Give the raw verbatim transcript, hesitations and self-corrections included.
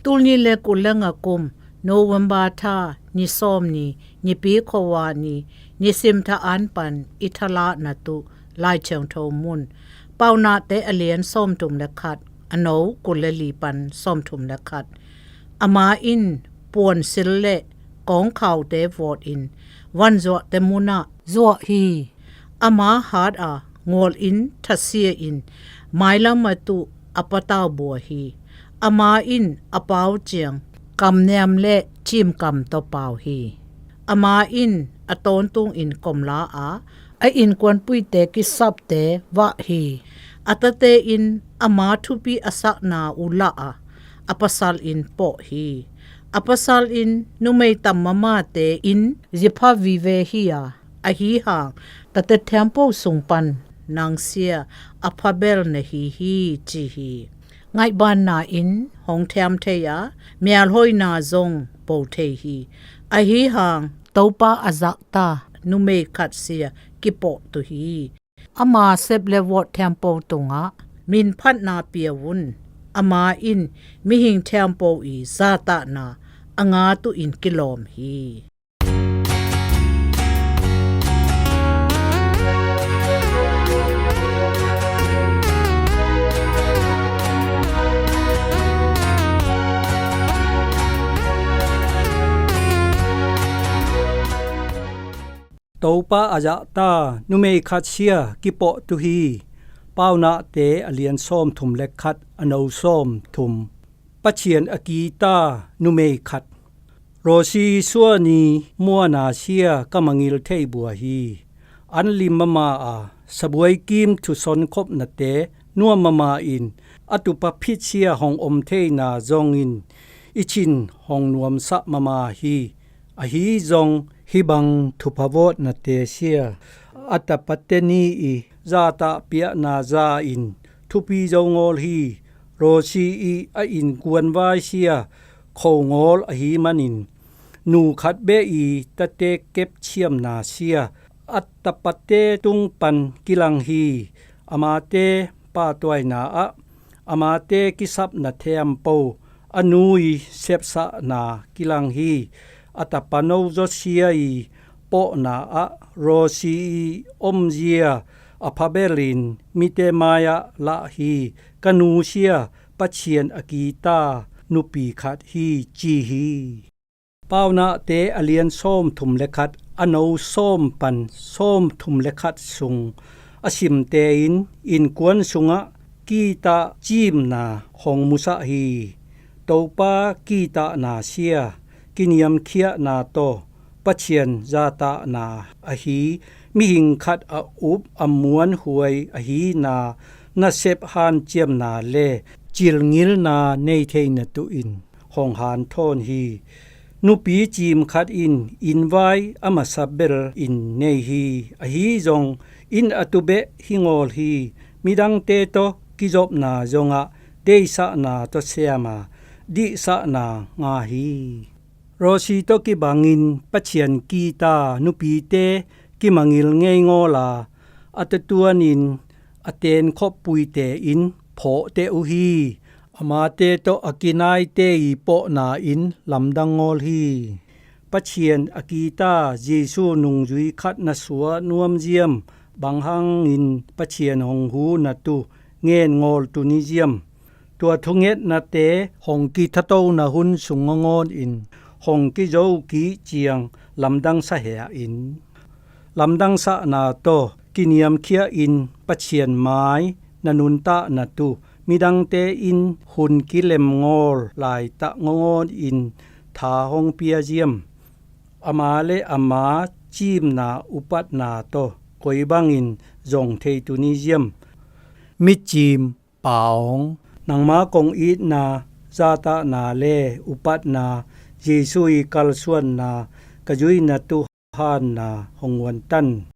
Tul nih le kul le nga kum, November tha, ni sawm ni, Nipi khuava ni, nisim tha an pan i thalah na tuh Lai Thiangtho mun. Paunahte a lian sawmthum le khat, a no kul le li pan sawmthum le khat. Ama in puansil le kawngkhaute vawt in vanzuahte munah zuah hi. Ama hat a ngual in thasia in mailam a tuh a patau bua hi. Ama in a pau ciang kamniam le cimkam tawh pau hi. Ama in a tawntung in komla a, a innkuanpuite kisapte vah hi. A tate in ama thupi a sakna uh lah a, a pasal in pawh hi. A pasal in numei tam mamate in zipha vive hi a, ahi hang tate thiampo sung pan nang sia a phabel na hi hi, ci hi. Ngaihbanna in hong thiam thei a, mialhoina zong po thei hi. Ahi hang Topa a zahta numei khat sia kipawh tuh hi. Ama sep le vawt thiampo tungah minphatna pia un. Ama in mihing thiampo i zahtahna a nga tuh in kilawm hi. Topa a zahta numei khat sia kipawh tuh hi. Paunahte a lian sawmthum le khat, a no sawmthum. Pathian a kita numei khat. Rosi suani muana sia ka mangil thei bua hi. An lim mama a, sabuai kim thuson khopnate nuam mama in, a tupa phit sia hong om theina zongin i chin hong nuamsah mama hi. Ahi zong hih bang thupha vawtnate sia a tapate ni i zahtah piahna za in thupi zo ngawl hi. Rosi i a innkuan vai sia kho ngawl ahi manin nu khat beh i tate kep chiamna sia a tapate tung pan kilang hi. Amate pahtuaina ah amate kisapna thiampo, a nu i sepsahna kilang hi. A tapa no zawsia i pawhna ah Rosi i omzia a phabel in mite mai-ah lah hi. Ka nu sia Pathian a kita nupi khat hi, ci hi. Paunahte a lian sawmthum le khat, a no sawm pan sawmthum le khat sung a simte in innkuan sungah kitah cimna hong musah hi. Topa kitahna sia, kiniamkhiahna tawh Pathian zahtahna ahi, mihing khat a up a muanhuai ahina nasep hanciamna le cilngilna nei theina tuh in hong hanthawn hi. Nupi cim khat in innvai a masa bel in nei hi. Ahi zong inn a tubeh hi ngawl hi. Midangte tawh kizopna zongah deisahna tawh siam a, dihsahna nga hi. Rosi tawh kibangin Pathian kita nupite kimangil ngei ngawl a, a tuatuanin a tenkhop puite in phawhteh uh hi. Amate tawh a kinaite i pawhna in lamdang ngawl hi. Pathian a kita Jesu nungzui khat na suah nuam ziam? Bang hangin Pathian hong hu na tuh ngen ngawl tuni ziam? Tua thungetnate hong kithatona hun sung ngawngawnin hong kizo kik ciang lamdang sa hia in, lamdang sahna tawh kiniamkhiahin Pathian mai na nuntakna tuh midangte in hun kilem ngawl laitah ngawngawnin tha hong pia ziam? Ama le ama cimna upatna tawh koi bangin zong thei tuni ziam? Mitcim, paawng, nangma kong itna, zahtahna le upatna, Jesu i kalsuanna, ka zuina tuh hanna hong nguantan.